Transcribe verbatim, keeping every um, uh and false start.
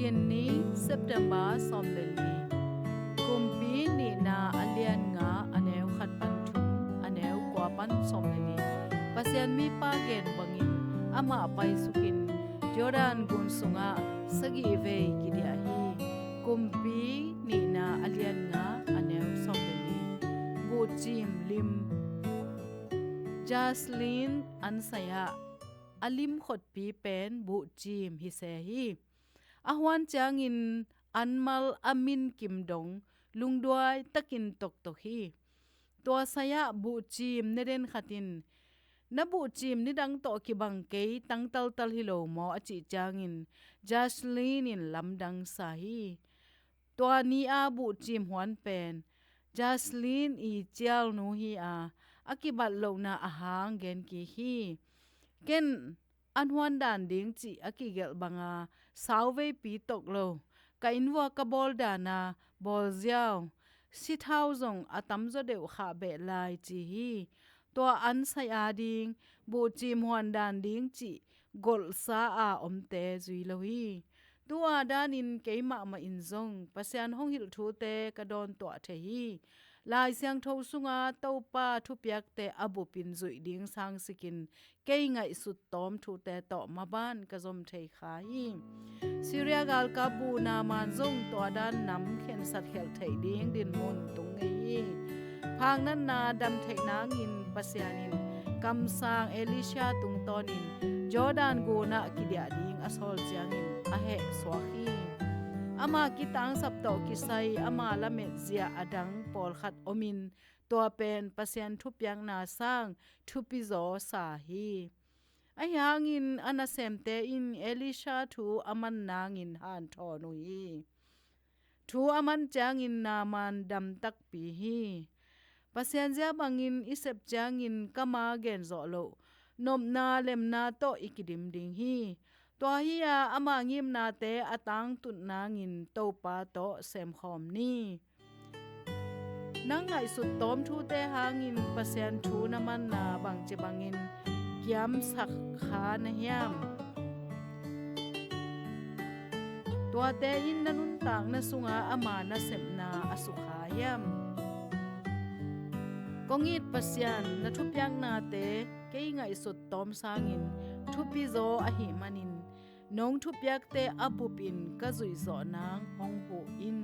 Ni, September sawm le li. Kumpi nihna a lian nga, a neu khat pan thum, a neu kua pan sawm le li. Pasian mipa gen bangin amah paisukin Jordan gun sungah sagih vei kidiah hi. Kumpi nihna a lian nga, a neu sawm le li. Buhcim lim. Jaslyn an sai-ah a lim khotpi pen buhcim hi se hi. A huan ciangin an mal a min kim dong lungduai takin toktok hi. Tua sai-ah buhcim ne den khat in, "Na buhcim nidang tawh kibang kei tangtaltal hi lo maw?" a cih ciangin Jaslyn in lamdang sa hi. Tua ni-a buhcim huan pen Jaslyn i cialnu hi a, a kibat lohna a hang gen kik hi. Ken an huan dan ding cih a kigelh banga sauveipi tok lo, ka innvua ka bawl dana bawl ziau, sithau zong a tamzaw deuh khah beh lai ci hi. Tua an sai-a ding buhcim huan dan ding cih golhsa a omte zui lo hi. Tu-a danin keimahmah in zong Pasian hong hilh thute ka dawn tuah thei hi. Lai Siangtho sunga Topa thupiakte a bupin zuih ding sangsikin kei ngaihsut tawm thute tawh maban ka zom thei kha hi. Syria galkap bu Naaman zong tua dan nam khensat khelh theih ding dinmun tung ngei hi. Phaknatna dam theih nangin Pasian in kamsang Elisha tungtawnin Jordan gunah kidiah ding a sawl ciangin a heh suak hi. Ama kitangsap tawh kisai ama lamet zia a dang pawlkhat omin tua pen Pasian thupiakna sang thupizaw sa hi. Ahi hangin a nasemte in Elisha thu a man nangin hanthawn uh hi. Thu a man ciangin Naaman dam takpi hi. Pasian zia bangin i sep ciangin kama gen zawh loh, nopna lemna tawh i kidim ding hi. Tua hi-a ama ngimnate a tangtut nangin Topa tawh semkhawm ni. Nang ngaihsut tawm thute hangin Pasian thu na manna bangci bangin kiamsak kha na hiam? Tuate in na nuntakna sunga ama nasepna a sukha hiam? Kong it Pasian, na thupiaknate kei ngaihsut tawm sangin thupizaw ahih manin nong thupiakte a bupin ka zuihzawh nang hong huh in.